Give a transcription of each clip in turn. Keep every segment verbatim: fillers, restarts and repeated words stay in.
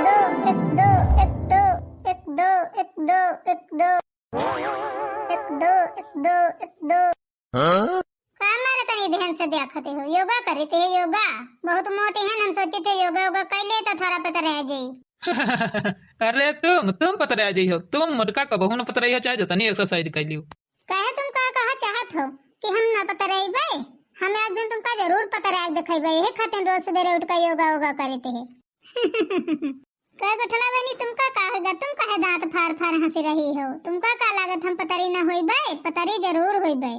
दो, एक, दो, एक, दो, एक, दो, एक, दो, एक, दो। एक, दो, एक, दो, एक, दो। हाँ? का मारे तनी ध्यान से देखत हो? योगा करित है, योगा। बहुत मोटी है, हम सोचित है योगा वोगा कैले तो थोड़ा पतरा जाई। अरे तुम, तुम पतरा जाई हो। तुम मोटका कबहू न पतराई हो, चाहे जतनी exercise कर लियो। कहे तुम का कहा चाहत हो कि हम न पतरेबे? हम एक दिन तुमका जरूर पतरा के देखेबे, यही खातिर रोज सुबेरे उठ के योगा वोगा करित है। कहे गोठला बहनी, तुमका का होगा? तुम काहे दांत फार फार हंसी रही हो? तुमका का लागत हम पतरी न होइबे? पतरी जरूर होइबे।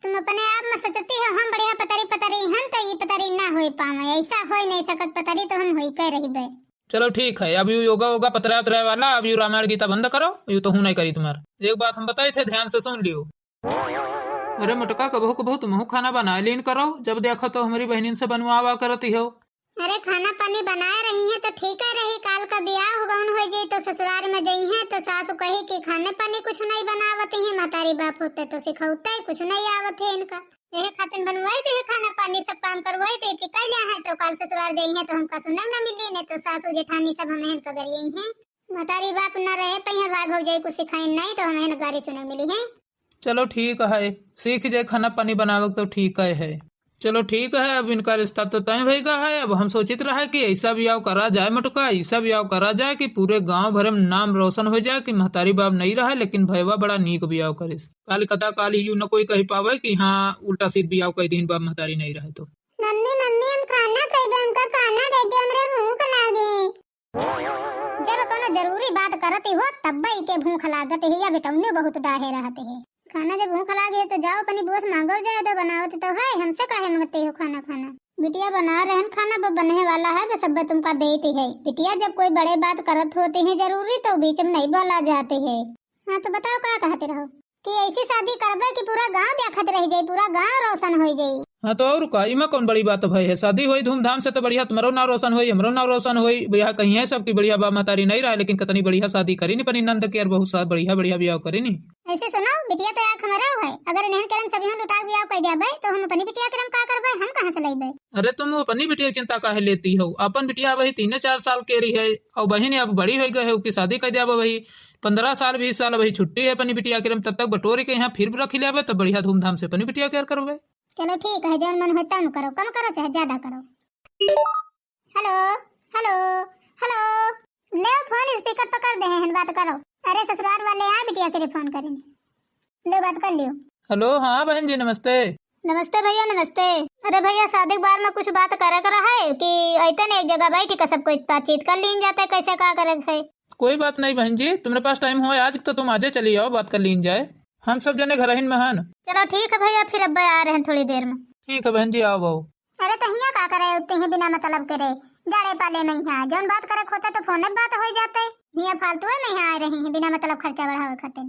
तुम अपने आप में सोचती हो हम बढ़िया पतरी पतरी हन, तो ये पतरी ना होई पावे। ऐसा होई नहीं सकत, पतरी तो हम होई के रहिबे। चलो ठीक है, अब यू योगा वोगा पतरा उतरा वाला, अब यू रामायण गीता बंद करो, यू तो हूँ नहीं करी तुम्हार। एक बात हम बताई थे, ध्यान से सुन लियो। अरे मोटका, कबहू कबहू तुमहू खाना बनाए लीन करो, जब देखो तो हमारी बहनिन से बनवावा करती हो। अरे खाना पानी बनाए रही है तो ठीक है रही, काल का ब्याह गौन हो जाई तो ससुराल में जाई है तो सासु कही कि खाने पानी कुछ नहीं बनावती है, महतारी बाप होते तो सिखौते कुछ नहीं आवत है इनका। यही खातिर बनवाई दे खाना पानी, सब काम करवाई दे कि कैले है तो काल ससुराल जाई है तो हमका सुने न मिली, नहीं तो सासु जेठानी सब हमें इनका गरिए है। महतारी बाप न रहे पइहे, भाई भौजाई कुछ सिखाई नहीं तो हमें गारी सुने मिली है। चलो ठीक है, सीख जाए खाना पानी बनावे के तो ठीक है, है। चलो ठीक है, अब इनका रिश्ता तो तय होइगा है। अब हम सोचित रहे कि ऐसा ब्याह करा जाए मोटका, ऐसा ब्याह करा जाए कि पूरे गांव भरे में नाम रोशन हो जाए कि महतारी बाप नहीं रहे, लेकिन भैया बड़ा नीक ब्याह करिस। काल कथा काल ही यू न कोई कह पावे कि हाँ उल्टा सीध ब्याह कह दीन बाप महतारी नहीं रहे तो। मम्मी, मम्मी, हम खाना खाई दे, हमका खाना दे दे, हमरे भूख लागे। जब कोनो जरूरी बात करती हो तब के भूख लागत है, या बेटौनी बहुत डाहे रहत है। खाना जब भूख लागे है तो जाओ अपनी बुआ से मांगो जाए, तो बनावत तो है, हमसे काहे मांगते हो खाना? खाना बिटिया बना रहन, खाना ब-, बनने वाला है, बस अब तुमका देती है। बिटिया जब कोई बड़े बात करत होते हैं जरूरी तो बीच में नहीं बोला जाते है। हाँ तो बताओ का कहते रहो? कि ऐसी शादी करबे कि पूरा गांव देखत रह जाई, पूरा गांव रोशन हो जाई। हाँ तो और का, इमा कौन बड़ी बात भई है? शादी होई धूमधाम से तो बढ़िया, तुम्हारो नाम रोशन होई, हमरो नाम रोशन होई। भैया कहीं है सबकी बढ़िया बाप महतारी नहीं रहा, लेकिन कितनी बढ़िया शादी करी नी अपनी नंद के, और बहुत सा बढ़िया बढ़िया ब्याह करी नी। ऐसे सुनो, बिटिया तो आँख में रहो है, अगर इन्हें करम सभी हम लुटा ब्याह कर जाबे तो हम अपनी बिटिया करम का करबे, हम कहाँ से लेबे? अरे तुम अपनी बिटिया की चिंता काहे लेती हो? अपन बिटिया वही तीन चार साल के रही है और बहिन अब बड़ी हो गई है, उसकी शादी कर दिया वही। पन्द्रह साल, बीस साल अबही छुट्टी है अपनी बिटिया के, तब तक बटोरी के यहाँ फिर रखी लेबे, तब बढ़िया धूमधाम से अपनी बिटिया के करबे। चलो ठीक है, जौन मन होता है करो, कम करो चाहे ज्यादा करो। हेलो, हेलो, हेलो, ले फोन speaker पर कर दे हैं, बात करो। अरे ससुराल वाले आ बिटिया के फोन करेंगे। लो, बात कर लियो। हेलो, हाँ बहन जी, नमस्ते। नमस्ते भैया, नमस्ते। अरे भैया, शादी के बारे में कुछ बात करे के रहे कि अइते न एक जगह बैठ के सब कुछ बातचीत कर लीन जाते, कैसे का करे के है। कोई बात नहीं बहन जी, तुम्हरे पास time हो आज तो तुम आजे चली आओ, बात कर लीन जाए। हम सब जने घरहिन में हन। चलो ठीक है भैया, फिर अब आ रहे हैं थोड़ी देर में। ठीक है बहन जी, आओ आओ। अरे तो हियाँ का करे उतने ही बिना मतलब के रे, जाड़े पाले में यहाँ जौन बात करे के होता तो फोने पे बात हो जाते। हियाँ फालतू में यहाँ आ रही हैं बिना मतलब खर्चा बढ़ावे खातिर।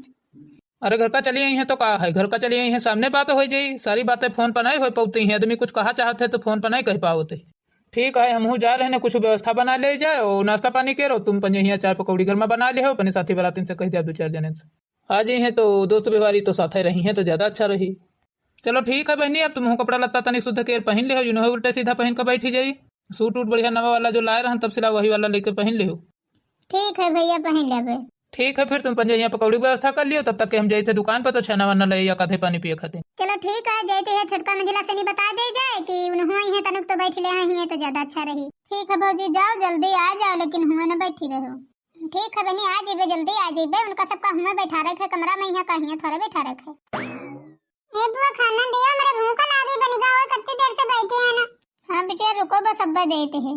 अरे घर का चली आई हैं तो का है, घर का चली आई हैं, सामने बात हो जाई, सारी बातें फोन पर नहीं हो पाती हैं, आदमी कुछ कहा चाहत है तो फोन पर नहीं कह पावत है। ठीक है, हमहू जा रहे हैं, कुछ व्यवस्था बना ले जाए और नाश्ता पानी के रो, तुम अपन यहाँ चाय पकौड़ी घर में बना ले हो, अपने साथी बरातिन से कह दिया दो चार जने से आ जाई हैं तो दोस्त व्यवहारी तो साथ ही रही हैं तो ज्यादा अच्छा रही। चलो ठीक है बहनी, अब तुमहू कपड़ा लत्ता तनिक सुद्ध केर पहिन लेहो, यूं न हो उल्टे सीधा पहिन के बैठी जाई। सूट उट बढ़िया नवा वाला जो लाए रहन तब सिला वही वाला लेके पहिन लेहो। ठीक है भैया, पहिन लेबे। ठीक है, फिर तुम पंजे यहाँ पकौड़ी की व्यवस्था कर लियो, तब तक के हम जाई थे दुकान पर तो छेना वना ले या कथे पानी पिए खातिर। चलो ठीक है, जाते हैं छोटका मंजिला से नहीं बता दे जाए कि उन्हों ही है तनिक तो बैठ ले हैं, ही है तो ज्यादा अच्छा रही। ठीक है भौजी, जाओ जल्दी आ जाओ, लेकिन हुए न बैठी रहो। ठीक है बहनी, आ जेबे, जल्दी आ जेबे, उनका सबका हुए बैठा रखे कमरा में, यहाँ का हियाँ थोड़े बैठा रखे। ए बुआ, खाना दियो, हमरे भूख लागी बनी गा, ओए कत्ती देर से बैठे हैं ना। हाँ बिटिया, रुको, बस अब्बे देते हैं।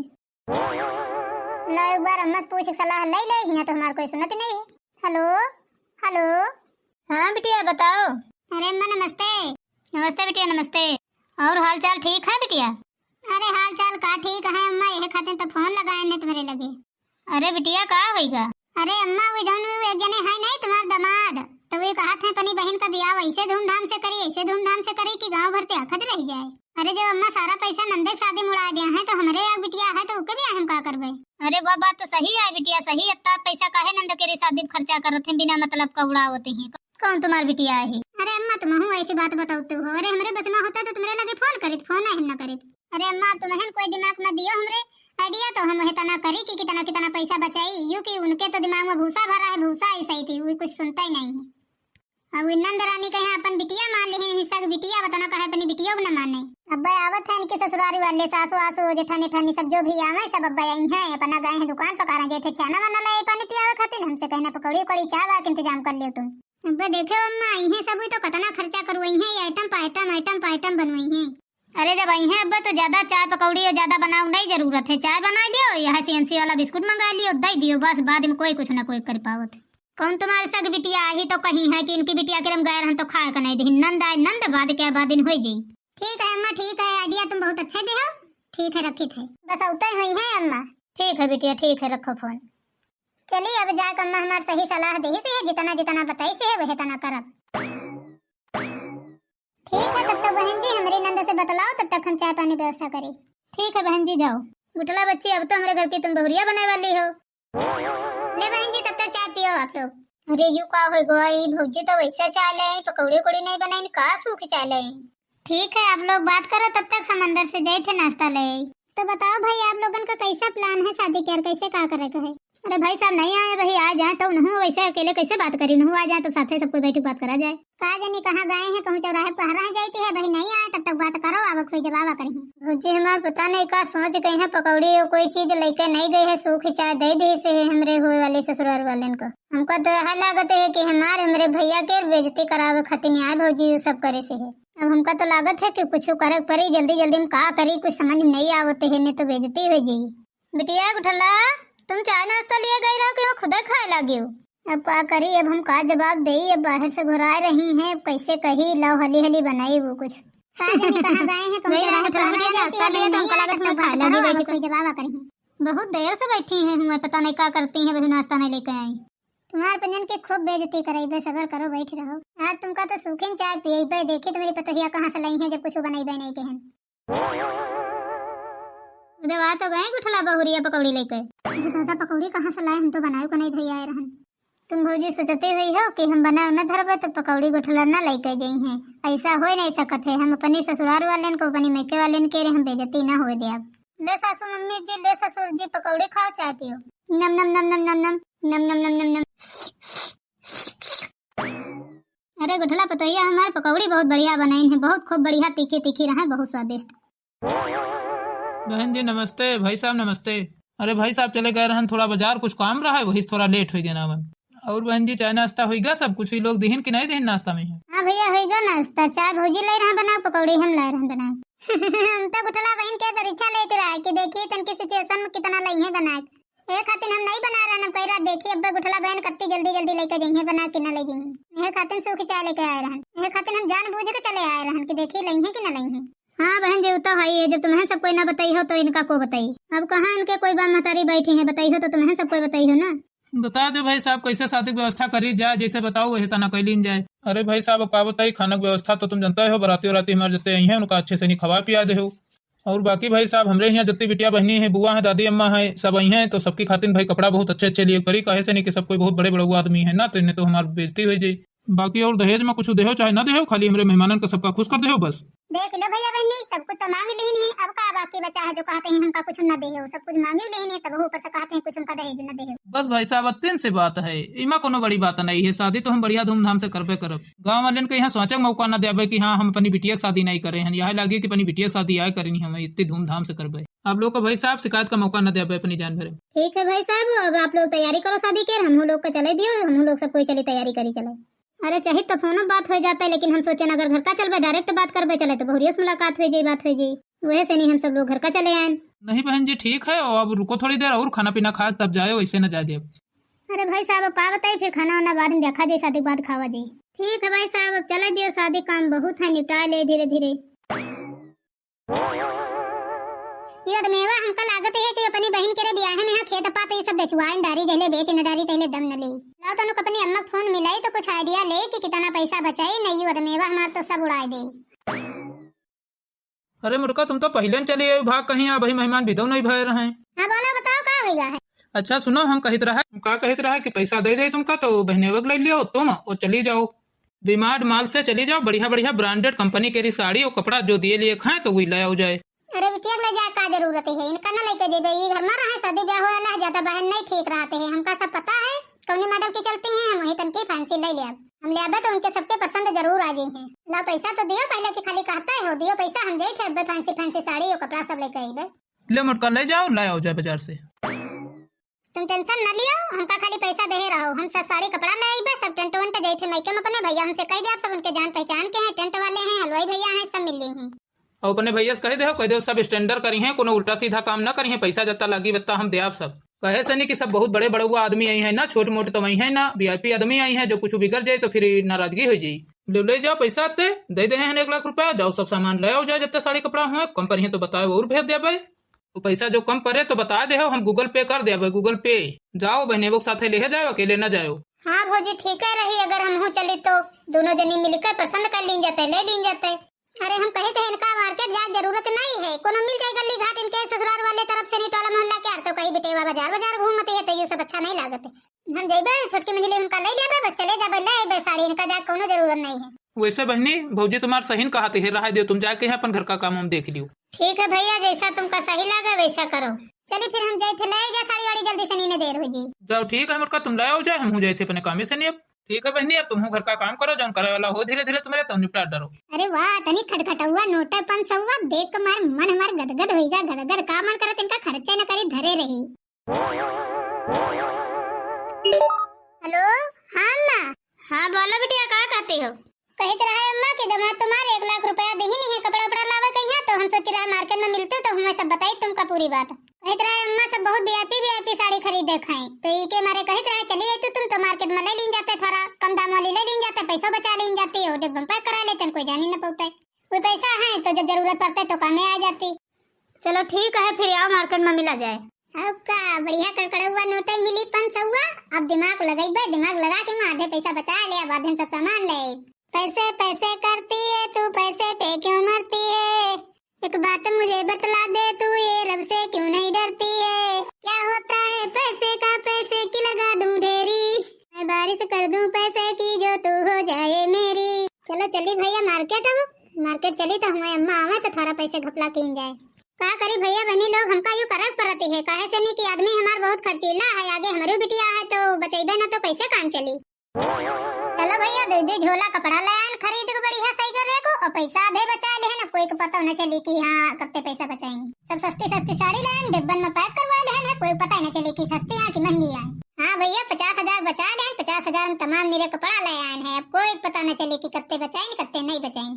लो, एक बार अम्मा से पूछ के सलाह ले ले, हियाँ तो हमार कोई सुनत नहीं है। हेलो, हेलो। हाँ बिटिया, बताओ। अरे अम्मा, नमस्ते। नमस्ते बिटिया, नमस्ते। और हाल चाल ठीक है बिटिया? अरे हाल चाल का ठीक है अम्मा, यही खातिर तो फोन लगाए ने तुम्हरे लगे। अरे बिटिया, का होइगा? अरे अम्मा, वो जौन वो एक जने है नहीं तुम्हार दामाद, तो वो कहत है अपनी बहन का ब्याह ऐसे धूमधाम से करी, ऐसे धूमधाम से करी कि गांव भर ते अखद रह जाए। अरे जब अम्मा सारा पैसा नंदे के शादी में उड़ा दिया है, तो हमरे एक बिटिया है, तो उके ब्याह हम का करबे? अरे वो बात तो सही है बिटिया, सही। इतना पैसा काहे नंद के रे शादी में खर्चा करत हैं, बिना मतलब का उड़ावत हैं। कौन तुम्हार बिटिया है? अरे अम्मा, तुमहू ऐसी बात बताओ तू हो। अरे हमरे बस में होता तो तुम्हरे लगे फोन करित, फोन नहीं हम ना करित। अरे अम्मा, अब तुमहन कोई दिमाग मत दियो हमरे idea, तो हम वह तना करी कि कितना कितना पैसा बचा यू कि उनके तो दिमाग में भूसा भरा है, भूसा ही सही थी, वो कुछ सुनता ही नहीं है। अब वो नंद रानी कहे अपन बिटिया मान लिहे हैं, सग बिटिया बतना कहे अपनी बिटियों को न माने। अब आवत है इनके ससुरारी वाले, सासू आसू जेठानी ठेठानी सब जो भी आवे, सब अब आई हैं, अपना गए हैं दुकान पर, कह रहे जैसे छाना वाना ले पानी पियावे खातिर, हमसे कहना पकौड़ी उकौड़ी चाय वाय के इंतजाम कर लियो तुम। अब देखे अम्मा, आई हैं सब तो कितना खर्चा करवाई हैं, ये आइटम पे आइटम, आइटम पे आइटम बनवाई हैं। अरे जब आई हैं अब्बा तो ज्यादा चाय पकौड़ी और ज्यादा बनाओ नहीं जरूरत है, चाय बना लियो, यह सीएनसी वाला बिस्कुट मंगा लियो, दे दियो बस, बाद में कोई कुछ ना कोई कर पावत। कौन तुम्हारे सग बिटिया आई तो कही है कि इनकी बिटिया के हम गए रहन तो खाए का नहीं दही, नंद आए नंद बाद के बाद दिन हो जाई। ठीक है अम्मा, ठीक है, आइडिया तुम बहुत अच्छे दे हो। ठीक है, रखी थे। बस औते हुई है अम्मा। ठीक है बिटिया, ठीक है, रखो फोन। चलिए अब जाके अम्मा हमार सही सलाह दे से है, जितना जितना बताई से है वह तना करब। ठीक है, तब तक बहन जी हमरी नंद से बतलाओ, तब तक हम चाय पानी व्यवस्था करी। ठीक है बहन जी, जाओ। गुठला बच्ची, अब तो हमरे घर की तुम बहुरिया बने वाली हो। ले बहन जी, तब तक चाय पियो आप लोग। अरे यू का हो गो, ई भौजी तो वैसे चाय ले आई, पकौड़ी उकौड़ी नहीं बनाई, का सूखी चाय ले आई। ठीक है, आप लोग बात करो, तब तक हम अंदर से जाए थे नाश्ता ले आई। तो बताओ भाई, आप लोगन का कैसा प्लान है शादी के, और कैसे का करे के है? अरे भाई साहब नहीं आए, वही आ जाए तो उन्हों वैसे अकेले कैसे बात करी, उन्हों आ जाए तो साथे सब कोई बैठ के बात करा जाए। का जानी कहाँ गए हैं, कहूँ चौराहे पर रह जाती है, वही नहीं आए, तब तक बात करो, आवक हुई जब आवा करी। भौजी हमार पता नहीं का सोच गई है, पकौड़ी और कोई चीज लेके नहीं गई है, सूखी चाय दे दी से है हमरे हुए वाले ससुराल वालन को। हमका तो यह लागत है कि हमार हमरे भैया के बेइज्जती करावे खातिर नहीं आए भौजी, ये सब करे से है। अब हमका तो लागत है कि कुछ करे के पड़ी, जल्दी जल्दी में का करी, कुछ समझ में नहीं आवत है, नहीं तो बेइज्जती हो जाई। बिटिया गुठला, तुम चाय नाश्ता लिए गई रहो कि वो खुदे खाए लागी हो? अब का करी, अब हम का जवाब देई, अब बाहर से घुराए रही हैं, अब कैसे कही, लाओ हली हली बनाई वो कुछ। का जानी कहाँ गए हैं, कम वही चौराहे पर रहा, रह जाती नाश्ता है, लिए तो नहीं हमको आए, लागत तब में तक खाए बात लगी करो, बैठ अब के। कोई जवाब करी। बहुत देर से बैठी हैं, हमें पता नहीं का करती हैं, वही नाश्ता नहीं लेके आई। तुम्हार पंजन की खूब बेइज्जती करइबे, सबर करो, बैठ रहो। आज तुमका तो सूखिन चाय पियइबे, देखी तुम्हारी पतोहिया कहाँ से लाई हैं, जब कुछ बनइबे नहीं के हन। उदे आ तो गए गुठला बहुरिया पकौड़ी लेके। अरे दादा, पकौड़ी कहाँ से लाए, हम तो बनाए को नहीं धरी आए रहन। तुम भौजी सोचते हुई हो कि हम बनाए न धरबे तो पकौड़ी गुठला न लेके जाई हैं, ऐसा हो नहीं सकत है। हम अपने ससुराल वालन को, अपनी मैके वालन के रे हम बेइज्जती न होए देब। ले सासू मम्मी जी, ले ससुर जी, पकौड़ी खाओ, चाय पियो। नम नम नम नम नम नम नम नम नम नम नम। अरे गुठला पतोहिया हमार पकौड़ी बहुत बढ़िया बनाइन है, बहुत खूब बढ़िया, तीखी तीखी रहे, बहुत स्वादिष्ट। बहन जी नमस्ते, भाई साहब नमस्ते। अरे भाई साहब चले गए रहन थोड़ा बाजार, कुछ काम रहा है, वही से थोड़ा लेट हो गया ना बहन। और बहन जी चाय नाश्ता होइगा सब कुछ, ई लोग दिहिन कि नहीं दिहिन नाश्ता में है? हाँ भैया होइगा नाश्ता, चाय भौजी लाई रहा बनाए, पकौड़ी हम लाई रहा बनाए। हम तो गुठला बहन के परीक्षा लेते रहा कि देखिए तन की सिचुएशन में कितना लाई है बनाए। ए खातिर हम नहीं बना रहन, हम कह रहा देखी अब्बे गुठला बहन कत्ती जल्दी जल्दी लेके जइहे, बना के ना ले जइहे। ए खातिर सूखी चाय लेके आए रहन, ए खातिर हम जान बूझ के चले आए रहन कि देखी लइहे कि ना लइहे। हाँ बहन जी, उ तो है ही है, जब तुम्हें सब कोई ना बताई हो तो इनका को बताई। अब कहाँ इनके कोई बा, महतारी बैठी है, बताई हो तो तुम्हें सब कोई बताई हो ना। बता दो भाई साहब, कैसे शादी की व्यवस्था करी जाए, जैसे बताओ वैसे तना कैलीन जाए। अरे भाई साहब, अब का बताई, खाना की व्यवस्था तो तुम जानते हो, बराती वराती हमारे जते आई हैं, उनका अच्छे से नहीं खवा पिया दे हो। और बाकी भाई साहब, हमरे यहाँ जितनी बिटिया बहनी है, बुआ है, दादी अम्मा है, सब आई हैं, तो सबकी खातिर भाई कपड़ा बहुत अच्छे अच्छे लिए परी, काहे से नहीं कि सब कोई बहुत बड़े बड़े आदमी है ना, तो इन्हें तो हमार बेइज्जती हो जाई। बाकी और दहेज में कुछ देहो चाहे ना देहो, खाली हमरे मेहमानन का सबका खुश कर देहो बस। देख लो भैया बहनी, सब कुछ तो मांग लिहिन है, अब का बाकी बचा है जो कहते हैं हमका कुछ न देहो, सब कुछ मांग लिहिन है, तब ऊपर से कहते हैं कुछ हमका दहेज न देहो। बस भाई साहब, अतिन से बात है, इमा कोनो बड़ी बात नहीं है, शादी तो हम बढ़िया धूमधाम से करबे करब। गाँव वालन के यहाँ सोचे के मौका न देबे कि हाँ, हम अपनी बिटिया की शादी नहीं करे हैं, यह लागे कि अपनी बिटिया की शादी आए करनी, हम इतनी धूमधाम से करबे। आप लोग को भाई साहब शिकायत का मौका न देबे अपनी जान भरे। ठीक है भाई साहब, अब आप लोग तैयारी करो शादी के, हम लोग का चले दियो, हम लोग सब कोई चली तैयारी करी चले। अरे चाहे तो फोन बात हो जाता है, लेकिन हम सोचे अगर घर का चलबे, डायरेक्ट बात करबे चले तो बहुरियों से मुलाकात हो जाई, बात हो जाई, वह से नहीं हम सब लोग घर का चले आए। नहीं बहन जी, ठीक है, अब रुको थोड़ी देर और खाना पीना खा तब जाए, वैसे न जाए देब। अरे भाई साहब, अब का बताई, फिर खाना वाना बाद में देखा जाए, शादी के बाद खावा जाए। ठीक है भाई साहब, अब चले दियो शादी, काम बहुत है, निपटा ले धीरे धीरे। ये अदमेवा हमका लागत है कि अपनी बहन के रे बियाहे में यहाँ खेत पात ये सब बेचवाए न डारी, जहले बेच न डारी तहले दम न ले। लाओ तनुक अपनी अम्मा के फोन मिलाई तो कुछ आइडिया ले कि कितना पैसा बचाई, नहीं ये अदमेवा हमार तो सब उड़ाए दे। अरे मुर्गा, तुम तो पहले न चली आयो भाग कहीं, अबही मेहमान बिदो नहीं भय रहे। हाँ बोलो, बताओ का होइगा है? अच्छा सुनो, हम कहित रहा, हम का कहित रहा कि पैसा दे दे तुमका तो बहनेवक ले लियो तुम और चली जाओ। डीमार्ट मॉल से चली जाओ, बढ़िया बढ़िया ब्रांडेड कंपनी के री साड़ी और कपड़ा जो दिए लिए खाएं तो वही ले आओ जाए। अरे बिटिया के ले जाए का जरूरत है, इनका ना लेके जेबे, ई घर में रहे, शादी ब्याह होए ला, ज्यादा बहन नहीं ठीक रहते हैं, हमका सब पता है कौने मॉडल की चलती हैं, हम वही तनकी फैंसी ले लेब। हम लेबे तो उनके सबके पसंद जरूर आ जाई हैं। ला पैसा तो दियो पहले कि खाली कहते हो, दियो पैसा, हम जाई थे अब्बे फैंसी फैंसी साड़ी और कपड़ा सब लेके आईबे। ले मोटका ले जाओ, ले आओ जाए बाजार से। तुम टेंशन न लियो, हमका खाली पैसा देहे रहो, हम सब साड़ी कपड़ा ले आईबे, सब टेंट वेंट जाई थे मइके में अपने भैया, हमसे कह दे आप सब उनके जान पहचान के हैं, टेंट वाले हैं, हलवाई भैया हैं, सब मिल जाई हैं। और अपने भैया से कह दे हो, कह दे सब स्टैंडर्ड करी हैं, कोनो उल्टा सीधा काम ना करी हैं, पैसा जत्ता लागी बत्ता हम दे आप सब। कहे से नहीं कि सब बहुत बड़े बड़ुआ आदमी आई हैं ना, छोट मोट तो वही हैं ना, वीआईपी आदमी आई हैं, जो कुछ बिगड़ जाए तो फिर नाराजगी हो जाई। ले, ले जाओ पैसा ते, दे दे हैं एक लाख रुपया, जाओ सब सामान ले आओ जाए, जत्ता साड़ी कपड़ा हुए, कम पर हैं तो बताओ और भेज देबे। वो पैसा जो कम पड़े तो बता दे हो, हम Google Pay कर देबे, Google Pay। जाओ बहने, वो साथे ले जाओ, अकेले ना जाओ। हाँ भौजी, ठीक है रही, अगर हमहू चली तो दोनों जनी मिलकर पसंद कर लीन जाते, ले लीन जाते। अरे हम कहे थे इनका मार्केट जाए जरूरत नहीं है, कोनो मिल जाए गली घाट इनके ससुराल वाले तरफ से नहीं, टोला मोहल्ला के आर तो कहीं बिटेवा बाजार बाजार घूमते है, तो ये सब अच्छा नहीं लागत है। हम जइबे छोटकी मंझली उनका ले लेबे, बस चले जाबे, ले अइबे साड़ी, इनका जाए कोनो जरूरत नहीं है। वैसे बहनी, भौजी तुम्हार सही न कहत है, रहा दियो, तुम जाके यहाँ अपन घर का काम हम देख लियो। ठीक है भैया, जैसा तुमका सही लगे वैसा करो। चली फिर हम जाए थे, ले जा साड़ी वाड़ी जल्दी से, नीने देर हो जी। जाओ ठीक है मोटका, तुम ले आओ जाए, हम हो जाए थे अपने कामे से नहीं अब। ठीक है बहनी, अब तुम घर का काम करो, जौन करे वाला हो धीरे धीरे तुम्हारे तो निपटा डरो। अरे वाह, तनी खटखटौआ नोटे पाँच सौआ देख के मार मन हमार गदगद होइगा, गदगद। का मन करत इनका खर्चे न करी, धरे रही। हेलो, हाँ अम्मा। हाँ बोलो बिटिया, का कहती हो? कहित रहे अम्मा कि दमाद तुम्हारे एक लाख रुपया दिहिन है कपड़ा उपड़ा लावे कहिया, तो हम सोच रहे मार्केट में मिलते तो हमें सब बताई तुमका पूरी बात। कहित रहे अम्मा सब बहुत वीआईपी वीआईपी साड़ी खरीदे खाई, तो ई के मारे कहित रहे चली आई तो तुम तो मार्केट में ले लीन जाते, थोड़ा कम दाम वाली ले लीन जाते, पैसों बचा लीन जाती हो, डिब्बा में पैक करा लेते, कोई जानी न पौते। कोई पैसा है तो जब जरूरत पड़ते तो कामे आ जाती। चलो ठीक है, फिर आओ मार्केट में मिला जाए। अब का बढ़िया कड़कड़ौआ नोटे मिली पाँच सौआ। अब दिमाग लगइबे, दिमाग लगा के मैं आधे पैसा बचा ले, अब आधे सब सामान ले। पैसे पैसे करती है तू, पैसे पे क्यों मरती है? एक बात मुझे बतला दे तू, ये रब से क्यों नहीं डरती है? क्या होता है पैसे का, पैसे की लगा दूं ढेरी, मैं बारिश कर दूं पैसे की जो तू हो जाए मेरी। चलो चली भैया मार्केट, अब मार्केट चली तो हमारे अम्मा आवे तो थोड़ा पैसे घपला कीन जाए। का करी भैया बहनी लोग, हमका यू करक परत है, काहे से नहीं कि आदमी हमार बहुत खर्चीला है, आगे हमरे बिटिया है तो बचैबे ना तो कैसे काम चली। चलो भैया, दो दो झोला कपड़ा ले आयन खरीद के बढ़िया सही करे को, और पैसा आधे बचा लेहन, कोई को पता न चली कि हाँ कत्ते पैसा बचाइन। सब सस्ती सस्ती साड़ी ले आयन, डिब्बन में पैक करवा लेहन है, कोई पता ही न चली कि सस्ती है कि महंगी है। हाँ भैया, पचास हजार बचा लेहन, पचास हजार में तमाम निरे कपड़ा ले आयन है, अब कोई पता न चली कि कत्ते बचाइन कत्ते नहीं बचाइन।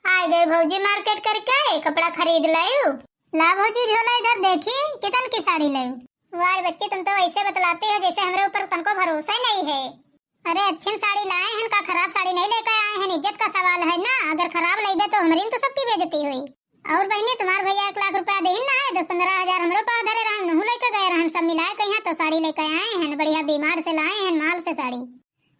आइ गए भौजी मार्केट करके, कपड़ा खरीद लायू। ला भौजी झोला इधर देखी, कितन की साड़ी लायू। वाह रे बच्ची, तुम तो ऐसे बतलाती हो जैसे हमरे ऊपर तनको भरोसा ही नहीं है। अरे अच्छिन साड़ी लाए हैं, का खराब साड़ी नहीं लेके आए हैं, इज्जत का सवाल है ना, अगर खराब लेबे तो हमरी तो सबकी बेइज्जती हुई। और बहनी तुम्हार भैया एक लाख रुपया देहिन ना है, दस पन्द्रह हजार हमरो पास धरे रहन, नहु लेके गए रहन, सब मिलाए के यहाँ तो साड़ी लेके आए हैं, बढ़िया बीमार से लाए हैं माल से साड़ी।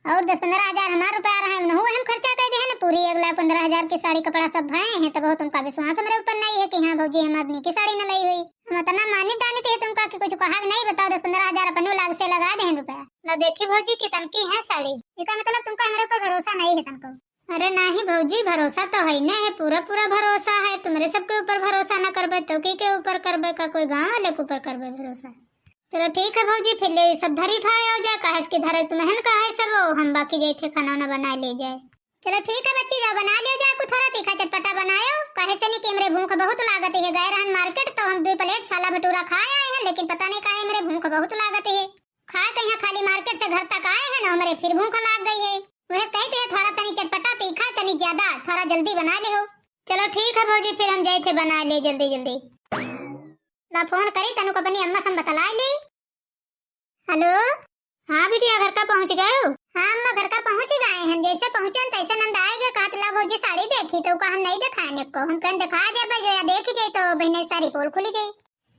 और दस पन्द्रह हजार हमार रुपया रहे, उनहु हम खर्चा कर दे हैं ना, पूरी एक लाख पन्द्रह हजार की साड़ी कपड़ा सब भए हैं, तो बहुत उनका विश्वास हमरे ऊपर नहीं है कि हाँ भौजी हमार नीकी साड़ी न लाई हुई। हम इतना मानी तानी थे तुमका कि कुछ कहा नहीं, बताओ दस पन्द्रह हजार अपने लाग से लगा दे हैं रुपया। लो देखी भौजी कितन की है साड़ी, इसका मतलब तुमका हमरे ऊपर भरोसा नहीं है तुमको। अरे नहीं भौजी, भरोसा तो है नहीं है, पूरा पूरा भरोसा है, तुम्हरे सबके ऊपर भरोसा न करबे तो के के ऊपर करबे, का कोई गाँव वाले के ऊपर करबे भरोसा? चलो ठीक है भौजी, फिर ले सब धरी उठाए आओ जाए, काहे से कि धरे तुम्हें न कहे सब, हम बाकी जाए थे खाना वाना बना ले जाए। चलो ठीक है बच्ची, जाओ बना लियो जाए, कुछ थोड़ा तीखा चटपटा बनायो, काहे से नहीं कि हमरे भूख बहुत लागत है, गए रहन मार्केट तो हम दो प्लेट छोला भटूरा खाए आए हैं, लेकिन पता नहीं काहे हमरे भूख बहुत लागत है। खाए के यहाँ खाली मार्केट से घर तक आए हैं ना, हमरे फिर भूख लाग गई है। वह कहते हैं थोड़ा तनी चटपटा तीखा, तनी ज्यादा, थोड़ा जल्दी बना ले हो। चलो ठीक है भौजी, फिर हम जाए थे बना ले जल्दी जल्दी। ला फोन करी तनु को अपनी अम्मा से हम बतला ली। हेलो। हाँ बिटिया, घर का पहुँच गए हो? हाँ अम्मा, घर का पहुँच गए हैं। जैसे पहुँचन तैसे नंद आए गए, कहत ला भौजी साड़ी देखी तो का हम नहीं दिखाए को, हम कहन दिखा दे भाई, जो या देखी जाए तो बहने सारी पोल खुली जाए।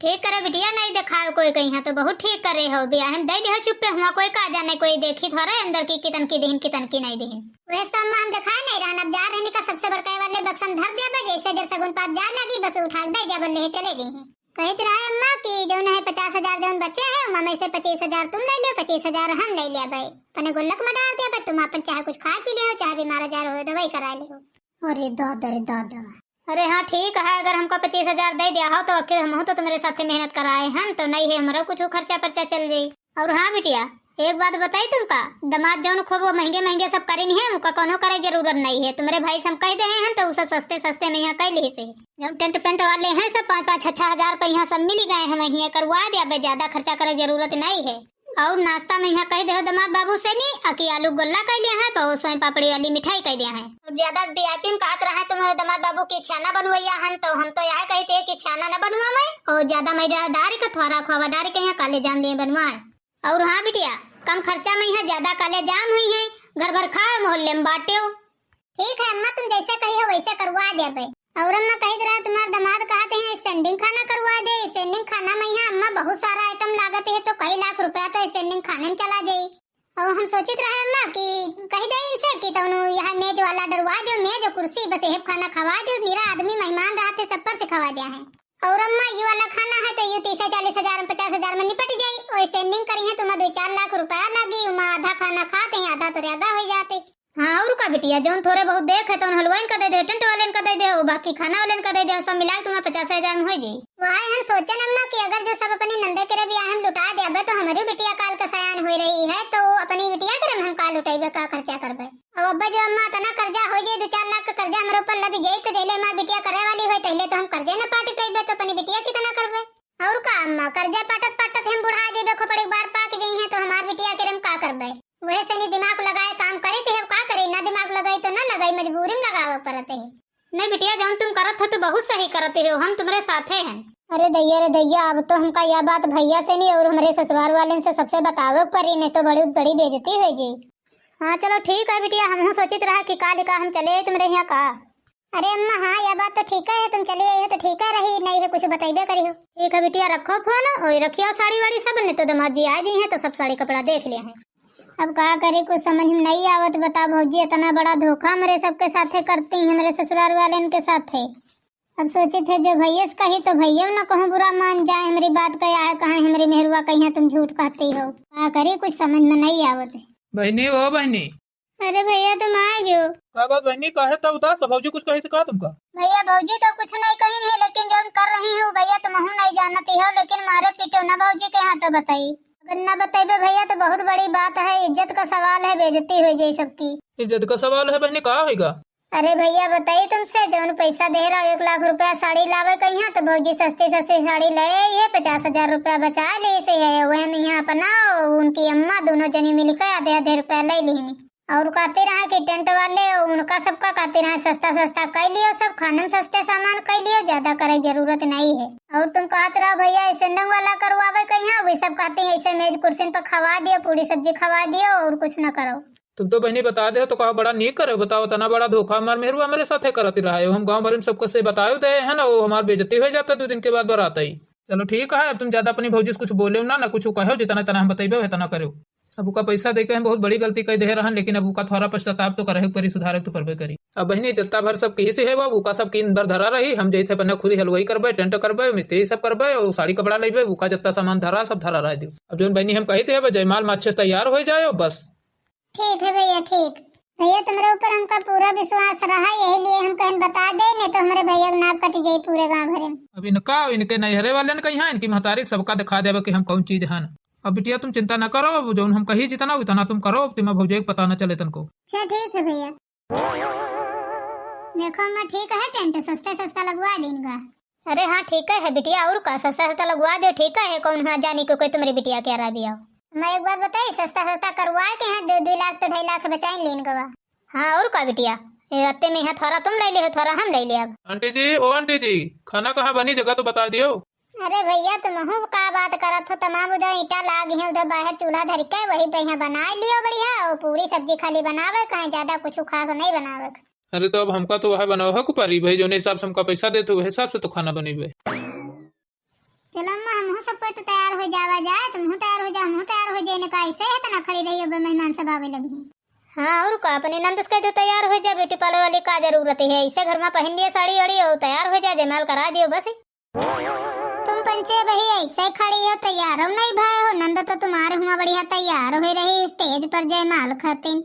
ठीक करे बिटिया, नहीं दिखाओ कोई कहीं तो बहुत ठीक करे हो, बियाह में दे दे हो चुप्पे हुआ, कोई का जाने कोई देखी थोड़ा अंदर की कितन की दिहिन कितन की नहीं दिहिन। वैसे तो अम्मा हम दिखाए नहीं रहन, अब जा रहनी का सबसे बड़का वाले बक्सम धर दिया बे, जैसे जब सगुन पात जा लगी बस उठा के दे दिया बल्ले चले गई हैं। कहत रहे अम्मा कि जौन है पचास हजार जौन बचे हैं, उमा में से पच्चीस हजार तुम ले लियो, पच्चीस हजार हम ले लिया भाई, अपने गुल्लक में डाल दिया भाई, तुम अपन चाहे कुछ खा पी लियो, चाहे बीमार आजार हो दवाई करा लियो। अरे दादा रे दादा, अरे हाँ, ठीक है, अगर हमका पच्चीस हजार दइ दिया हो तो आखिर हमहू तो तुम्हरे साथे मेहनत कराए हन, तो नहीं है हमरो कुछ खर्चा पर्चा चल जाई। और हाँ बिटिया, एक बात बताई तुमका, दमाद जौन खूब वो महंगे महंगे सब करिन है, उनका कोनो करे जरूरत नहीं है। तुम्हरे भाई से हम कहि देहे हन तो उ सब सस्ते सस्ते में यहाँ कइ लिहिस है। जौन टेंट पेंट वाले हैं सब पाँच पाँच छः छः हजार रुपये यहाँ सब मिलि गए हैं, वहीं करवा द्या, अब ज्यादा खर्चा करे जरूरत नहीं है। और नाश्ता में यहाँ कहि देहो दमाद बाबू से नी, आ कि आलू गोला कइ दिया है, बहुत सोए पापड़ी वाली मिठाई कइ दिया है। और ज्यादा VIP में कहत रहे तुम्हरे दमाद बाबू कि छाना बनवइया हन, तो हम तो यह कहित है कि छाना न बनवावे, और ज्यादा मैदा डारि के थोड़ा खोवा डारि के यहाँ काले जाम दिए बनवाए। और हाँ बिटिया, कम खर्चा में यहाँ ज्यादा काले जाम हुई है, घर भर खाओ मोहल्ले में बांट्यो। ठीक है अम्मा, तुम जैसे कही हो वैसे करवा देबे। और अम्मा कहित रहा तुम्हार दमाद कहत हैं standing खाना करवा दे, standing खाना में यहाँ अम्मा बहुत सारा item लागत है, तो कई लाख रुपया तो standing खाने में चला जाई। और हम सोचित रहे अम्मा कि कहि दे इनसे कि तौनो यहाँ मेज वाला डरवा दो, मेज और कुर्सी, बस यही खाना खवा दो, निरा आदमी मेहमान रहत है सब पर से खवा दिया है। और अम्मा, यू वाला खाना है तो यू तीस चालीस हजार में, पचास हजार में निपट जाई। और standing करी है तो उमा दो चार लाख रुपया लागी, उमा आधा खाना खात हैं, आधा तो रेगा हो जाते। हाँ, और का बिटिया, जौन थोड़े बहुत देख है तो उन हलवाइन का दे दे, टेंट वालेन का दे दे, और बाकी खाना वालेन का दे दे, सब मिला के तुम्हारा पचास हजार में हो जाई। वही हम सोचन अम्मा कि अगर जो सब अपनी नंदे के रे बियाह में लुटा देबे तो हमारी बिटिया काल का सयान हो रही है, तो अपनी बिटिया के रे हम का लुटेबे, का खर्चा करबे? अब अब्बा जो अम्मा इतना कर्जा हो जाए, दो चार लाख का कर्जा हमारे ऊपर लग जाए, तो जैले हमार बिटिया करे वाली होए, तैले तो हम कर्जे न पाटी पइबे, तो अपनी बिटिया कितना करबे? और का अम्मा, कर्जा पाटत पाटत हम बुढ़ा जेबे, खोपड़ी बार पाक जाई हैं, तो हमार बिटिया के हम का करबे? वही से नी दिमाग लगाए काम करी, तो हम का करी, ना दिमाग लगाई तो ना लगाई, मजबूरी में लगावे पड़त है। नहीं बिटिया, जौन तुम करत हो तो बहुत सही करत हो, हम तुम्हरे साथे हैं। अरे दैया रे दैया, अब तो हमका यह बात भैया से नहीं और हमारे ससुराल वाले से सबसे बतावे के परी, नहीं तो बड़ी बड़ी बेइज्जती हो जाई। हाँ, चलो ठीक है बिटिया, हमहू सोचित रहा कि काल का हम चले आई तुम्हरे यहाँ का। अरे अम्मा, हाँ, यह बात तो ठीक है, तुम चले आई हो तो ठीक है रही, नहीं है कुछ बतैबे करी हो। ठीक है बिटिया, रखो फोन, ओए रखियो साड़ी वाड़ी सब, नहीं तो दमाद जी आ जाई हैं तो सब साड़ी कपड़ा देख लिया है। अब का करी, कुछ समझ में नहीं आवत, बता भौजी, इतना बड़ा धोखा हमरे सबके साथे करती हैं, हमरे ससुराल वाले के साथे। अब सोचित है जो भैया से कही तो भैया न कहूँ बुरा मान जाए, हमरी बात का आए कहाँ हमरी मेहरुआ कहिया तुम झूठ कहती हो। का करी, कुछ समझ में नहीं आवत है। बहनी, ओ बहनी। अरे भैया, तुम आ गयो। का बात बहनी, काहे त उदास हो? भौजी कुछ कहे से का तुमका? भैया, भौजी तो कुछ नहीं कही नहीं, लेकिन जौन कर रही हूँ भैया, तुमहू नहीं जानती हो, लेकिन मारे पीटो ना भौजी के हाथ तो बताई। अगर ना बतैबे भैया तो बहुत बड़ी बात है, इज्जत का सवाल है, बेइज्जती हो जाई सबकी। इज्जत का सवाल है बहनी, का होइगा? अरे भैया, बताई तुमसे, जौन पैसा दे रहा एक लाख रुपया साड़ी लावे कहिया, तो भौजी सस्ती सस्ती साड़ी ले आई है, पचास हजार रुपया बचा ली से है, वह में यहाँ अपना उनकी अम्मा दोनों जनी मिलकर आधे आधे रुपया ले लिहनी। और कहते रहा कि टेंट वाले उनका सबका कहते रहा सस्ता सस्ता कई लियो, सब खाने में सस्ते सामान कई लियो, ज्यादा करे की जरूरत नहीं है। और तुम कहत रहो भैया स्टैंडिंग वाला करवावे कहिया, वे सब कहते हैं ऐसे मेज कुर्सिन पर खवा दियो, पूरी सब्जी खवा दियो और कुछ न करो। तुम तो बहनी बता दे हो तो कहा बड़ा नीक करे, बताओ, इतना बड़ा धोखा हमार मेहरुआ मेरे साथे करत रहा है। हम गाँव भर में सबको से बतायो दे है ना, वो हमार बेइज्जती हो जाता दो दिन के बाद बारात आई। चलो ठीक है, अब तुम ज्यादा अपनी भौजी से कुछ बोले ना, ना कुछ कहो, जितना तना हम बतैबे उतना करो। अब उका पैसा देके हम बहुत बड़ी गलती कर दे रहन, लेकिन अब उका थोड़ा पश्चाताप तो करे के परी, सुधारे के तो परबे करी। अब बहनी जितना भर सब किही से है वो, उका सब कीन भर धरा रही, हम जैसे अपने खुद ही हलवाई करबे, टेंट करबे, मिस्त्री सब करबे, और साड़ी कपड़ा लेबे, उका जितना सामान धरा सब धरा रह दियो। अब जौन बहनी हम कही थे, अब जयमाल में अच्छे से तैयार हो जाए बस। ठीक है भैया, ठीक। भैया, तुम्हरे ऊपर हमका पूरा विश्वास रहा, यही लिए हम कहन बता दे, नहीं तो हमरे भैया के नाक कट जाई पूरे गाँव भरे में। अब इनका, इनके नैहरे वाले ने कही, हाँ, इनकी महतारी के सबका दिखा देबे कि हम कौन चीज हन। अब बिटिया, तुम चिंता न करो, अब जौन हम कही जितना, उतना तुम करो, अब तुम्हें भौजाई के पता न चले तनको। अच्छा, ठीक है भैया। देखो अम्मा, ठीक है, टेंट सस्ता सस्ता लगवा दीन गा। अरे हाँ, ठीक है बिटिया, और का, सस्ता सस्ता लगवा दे, ठीक है, कौन हाँ जानी को कोई तुम्हरी बिटिया के अरा भी आओ। मैं एक बात बताई, सस्ता सस्ता करवाए के हैं, दो, दो लाख तो ढाई लाख बचाइन लेन गवा। हाँ, और का बिटिया, ये अत्ते में यहाँ थोड़ा तुम ले ले हो, थोड़ा हम ले ले अब। आंटी जी, ओ आंटी जी, खाना कहाँ बनी, जगह तो बता दियो। अरे भैया, तुमहू का बात करत हो, तमाम उधर ईंटा लाग है, उधर बाहर चूल्हा धर के वही पे यहाँ बना लियो बढ़िया, और पूरी सब्जी खाली बनावे, कहीं ज्यादा कुछ खास नहीं बनावे। अरे तो अब हमका तो वह बनावे के परी भाई, जौन हिसाब से हमका पैसा देते वह हिसाब से तो खाना बनेबे। चलो अम्मा, हमहू सब कोई तो तैयार हो जावा जाए, तुमहू तैयार हो जा, हमहू तैयार हो जाए, का ऐसे है तना खड़ी रही, अब मेहमान सब आवे लगी। हाँ, और का, अपने नंद से कह दो तैयार हो जा, ब्यूटी पार्लर वाली का जरूरत है, ऐसे घर में पहन लिया साड़ी वाड़ी और तैयार हो जा, जयमाल करा दियो बस। तुम पंचे बही ऐसे खड़ी हो, तैयार हो नहीं भय हो, नंद तो तुम्हारे हुआ बढ़िया तैयार हो रही स्टेज पर जयमाल खातिन।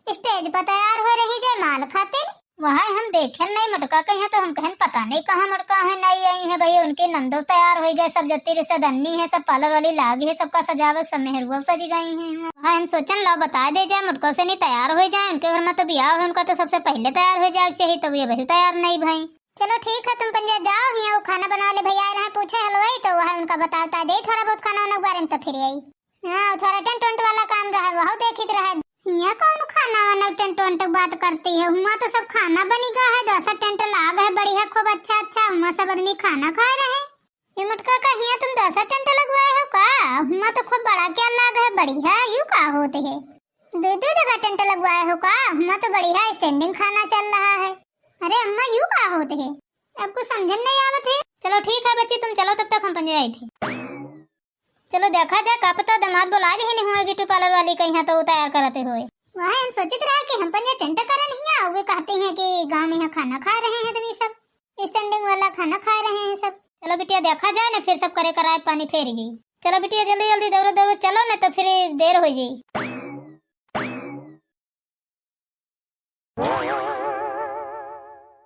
स्टेज पर तैयार हो रही जयमाल खातिन। वहाँ हम देखे नहीं मोटका कहीं, तो हम कहन पता नहीं कहाँ मोटका है, नहीं आई है भैया। उनके नंदो तैयार होइ गए, सब जत्ती रिश्तेदारनी है, सब पार्लर वाली लाग है, सबका सजावे, सब मेहरुआ सज गई है। वहाँ हम सोचन लो बता दे जाए, मोटका से नहीं तैयार होइ जाए, उनके घर में तो बियाह है, उनका तो सबसे पहले तैयार होइ जाए चाहिए, तो ये वही तैयार नहीं भाई। चलो ठीक है, तुम पंजा जाओ, हियाँ वो खाना बनावा ले भैया रहे पूछे हलवाई, तो वह उनका बतावता दे थोड़ा बहुत खाना वाना के बारे में, तो फिर आई। हाँ, थोड़ा टेंट वेंट वाला काम रहा, वह देखित रहा। हियाँ कौन खाना वाना टेंट वेंट की बात करती है? हुआँ तो सब खाना बनी गा है, दसा टेंट लाग है बढ़िया, खूब अच्छा अच्छा, हुआँ सब आदमी खाना खाए रहे। ये मोटका का हियाँ तुम दसा टेंट लगवाए हो का? हुआँ तो खूब बड़ा क्या लाग है, बढ़िया, यू का होत है? दो दो जगह टेंट लगवाए हो का? हुआँ तो बढ़िया standing खाना चल रहा है। अरे अम्मा, यू का होत है? अब कुछ समझ में नहीं आवत है। चलो ठीक है बच्ची, तुम चलो, तब तक हम पंजा आए थे। चलो देखा जाए, का पता दामाद बुला ली नहीं हुए ब्यूटी पार्लर वाली कहीं तो तैयार करते हुए। वह हम सोचित रहा कि हम पंजा टेंट करन हियाँ, वे कहते हैं कि गाँव में यहाँ खाना खा रहे हैं आदमी सब, standing वाला खाना खा रहे हैं सब। चलो बिटिया देखा जाए ना, फिर सब करे कराए पानी फेर जाई। चलो बिटिया जल्दी जल्दी दौड़ो दौड़ो चलो, नहीं तो फिर देर हो जाई।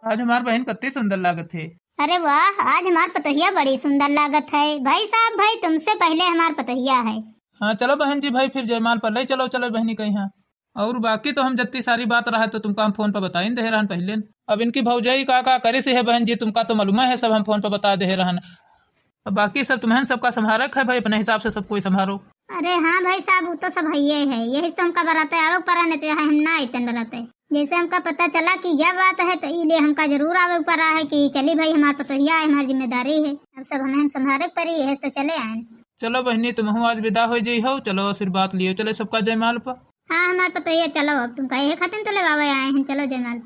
आज हमार बहन कत्ती सुंदर लागत है। अरे वाह, आज हमार पतोहिया बड़ी सुंदर लागत है। भाई साहब, भाई तुमसे पहले हमार पतोहिया है। हाँ चलो बहन जी, भाई फिर जयमाल पर ले चलो, चलो बहनी कहीं। हाँ, और बाकी तो हम जत्ती सारी बात रहा तो तुमका हम फोन पर बताइन दे रहन पहले। अब इनकी भौजाई का का करे से है बहन जी, तुमका तो मालूम है सब, हम फोन पर बता दे रहन। अब बाकी सब तुम्हें सबका संभारक है भाई, अपने हिसाब से सब कोई संभारो। अरे हाँ भाई साहब, वो तो सब है ये है, यही से तो हमका बराते आवक परा, नहीं तो यहाँ हम ना आइतन बराते। जैसे हमका पता चला कि यह बात है तो ई लिए हमका जरूर आवक परा है कि चली भाई हमार पतोहिया है, हमार जिम्मेदारी है, अब सब हमें हम संभारक परी, यही से तो चले आए। चलो बहनी, तुमहू आज विदा हो जाई हो, चलो आशीर्वाद लियो, चले सबका जयमाल पर। हाँ हमार पतोहिया, चलो अब तुमका यही खातिर तो लेवावे आए हैं, चलो जयमाल।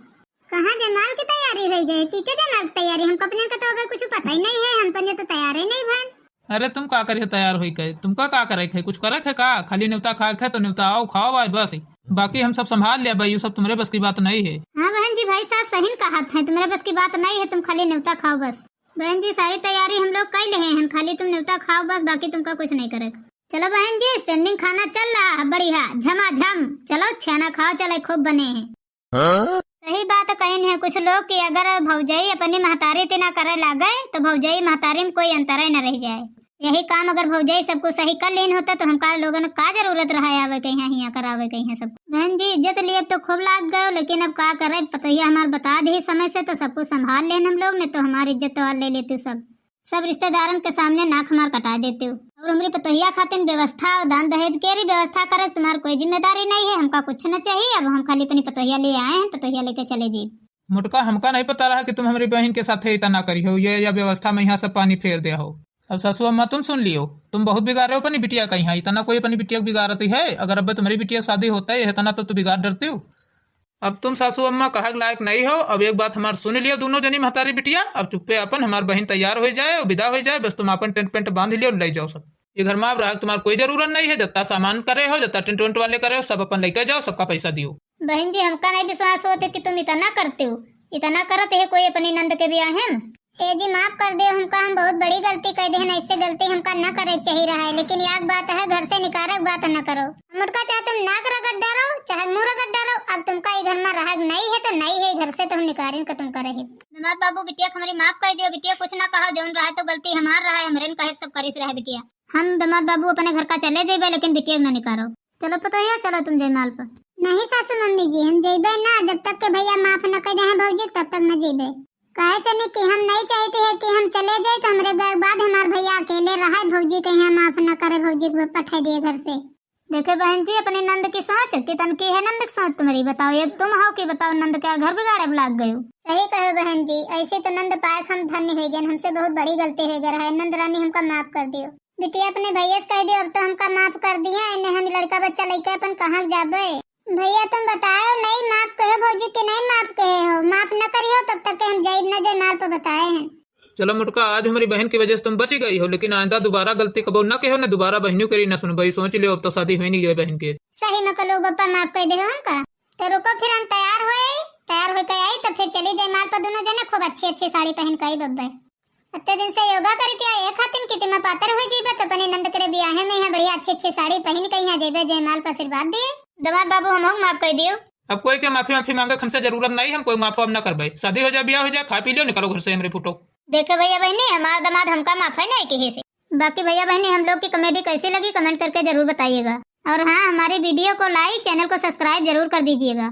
कहाँ जयमाल की तैयारी होइ गए? की के जयमाल की तैयारी? हमका अपने के तो अबे कुछ पता ही नहीं है, हम अपने तो तैयार ही नहीं भन। अरे तुम का करियो तैयार होई के? तुमका का करे के है? कुछ करे के है का? खाली नेवता खाए के है तो नेवता आओ, खाओ आए बस। बाकी हम सब संभाल लिया भाई, यू सब तुम्हरे बस की बात नहीं है। हाँ बहन जी, भाई साहब सही न कहत हैं, तुम्हरे बस की बात नहीं है, तुम खाली नेवता खाओ बस। बहन जी सारी तैयारी हम लोग कर ले हैं, खाली तुम नेवता खाओ बस, बाकी तुमका कुछ नहीं करे के। चलो बहन जी, standing खाना चल रहा है बढ़िया झमाझम, चलो छेना खाओ, चले खूब बने हैं। हाँ? सही बात कहिन है कुछ लोग कि अगर भौजाई अपनी महतारी ती ना करे लागे तो भौजाई महतारी में कोई अंतर ही न रह जाए। यही काम अगर भौजाई सब कुछ सही कर लेन होता तो हमका लोगन का जरूरत रहा आवे के यहाँ, हियाँ करावे के यहाँ सब। बहन जी इज्जत लिए तो खूब लाग गयो, लेकिन अब का करे, पतोहिया हमार बता दी समय से तो सब कुछ संभाल लेन हम लोग, नहीं तो हमारी इज्जत तो और ले लेती सब। सब रिश्तेदारन के सामने नाक हमार कटा देते हो। और हमरी पतोहिया खातिर व्यवस्था और दान दहेज के री व्यवस्था करे तुम्हार कोई जिम्मेदारी नहीं है, हमका कुछ न चाहिए। अब हम खाली अपनी पतोहिया ले आए हैं, पतोहिया लेके चले जी। मोटका, हमका नहीं पता रहा कि तुम हमरी बहन के साथे इतना करी हो, ये या व्यवस्था में यहाँ सब पानी फेर दिया हो। अब सासू अम्मा तुम सुन लियो, तुम बहुत बिगाड़े हो अपनी बिटिया का यहाँ, इतना कोई अपनी बिटिया को बिगाड़ती है? अगर अब तुम्हारी बिटिया की शादी होता है इतना तो तू बिगाड़ डरती हो। अब तुम सासू अम्मा कहक लायक नहीं हो। अब एक बात हमार सुन लियो दोनों जनी महतारी बिटिया, अब चुप्पे अपन हमार बहिन तैयार होइ जाए और विदा होइ जाए, बस तुम अपन टेंट पेंट बांध लियो, ले जाओ सब। ये घर में अब रहक तुम्हार कोई जरूरत नहीं है, जत्ता सामान करे हो, जत्ता टेंट वेंट वाले करे हो, सब अपन लेके जाओ, सबका पैसा दियो। बहन जी, हमका नहीं विश्वास होते कि तुम इतना करते हो, इतना करत है कोई अपनी नंद के ब्याह में। ए जी, माफ कर दे हमका, हम बहुत बड़ी गलती कर दे हैं, ऐसे गलती हमका न करे के चाहिए रहा है, लेकिन याक बात है, घर से निकारक बात न करो। हम उनका चाहे तुम नाक रगड़ डारो, चाहे मुंह रगड़ डारो, अब तुमका ये घर में रहक नहीं है तो नहीं है, घर से तो हम निकारिन का तुमका रहे। दामाद बाबू, बिटिया के हमारी माफ कर दियो, बिटिया कुछ ना कहा, जौन रहा तो गलती हमार रहा है, हमरे न कहे सब करिस रहे बिटिया। हम दामाद बाबू अपने घर का चले जेबे, लेकिन बिटिया के ना निकारो। चलो पतोहिया, चलो तुम जयमाल पर। नहीं सासू मम्मी जी, हम जइबे ना, जब तक के भैया माफ न कर दे हैं भौजी, तब तक न जइबे। काहे से नहीं कि हम नहीं चाहते हैं कि हम चले जाए, तो हमरे गए के बाद हमार भैया अकेले रहे, भौजी के यहाँ माफ न करे, भौजी को पठा दिए घर से। देखे बहन जी, अपनी नंद की सोच, कि तन की है नंद की सोच तुम्हारी, बताओ, एक तुम हो कि बताओ, नंद के घर बिगाड़े में लाग गयो। सही कहे बहन जी, ऐसे तो नंद पाए हम धन्य हो गए, हमसे बहुत बड़ी गलती हो गई है, नंद रानी हमका माफ कर दियो। बिटिया अपने भैया से कह दियो, अब तो हमका माफ कर दिया, इन्हें हम लड़का बच्चा लेके अपन कहाँ जाबे। भैया तुम बताओ, नहीं माफ कहे भौजी के, नहीं माफ कहे हो, माफ न करियो, तब तक के हम जाइब न जयमाल पर बताए हैं। चलो मोटका, आज हमारी बहन की वजह से तुम बची गई हो, लेकिन आइंदा दोबारा गलती कबो न कहो, न दोबारा बहनों के री न सुनो भाई, सोच लियो, अब तो शादी हुई नहीं गई बहन के। सही में कलू बप्पा माफ कर दे हो हमका। तो रुको फिर हम तैयार होए, तैयार होके आई तो फिर चली जयमाल पर दोनों जने खूब अच्छी अच्छी साड़ी पहन के आई बब्बे। अत्ते दिन से योगा करके आए, ये खातिन कि तिमा पातर हो जीबे, तो अपने नंद करे बियाहे में यहाँ बढ़िया अच्छी अच्छी साड़ी पहन के यहाँ जेबे जयमाल पर आशीर्वाद दिए। दामाद बाबू, हमहू माफ कर दियो। अब कोई के माफी, माफी मांगे हमसे जरूरत नहीं, हम कोई माफ वाफ ना करबे। शादी हो जाए, ब्याह हो जाए, खा पी लियो, निकलो घर से हमरे फूटो। देखे भैया बहनी, हमार दामाद हमका माफ है नहीं किहे से। बाकी भैया बहनी, हम लोग की comedy कैसी लगी, comment करके जरूर बताइएगा। और हाँ, हमारी video को like, channel को subscribe जरूर कर दीजिएगा।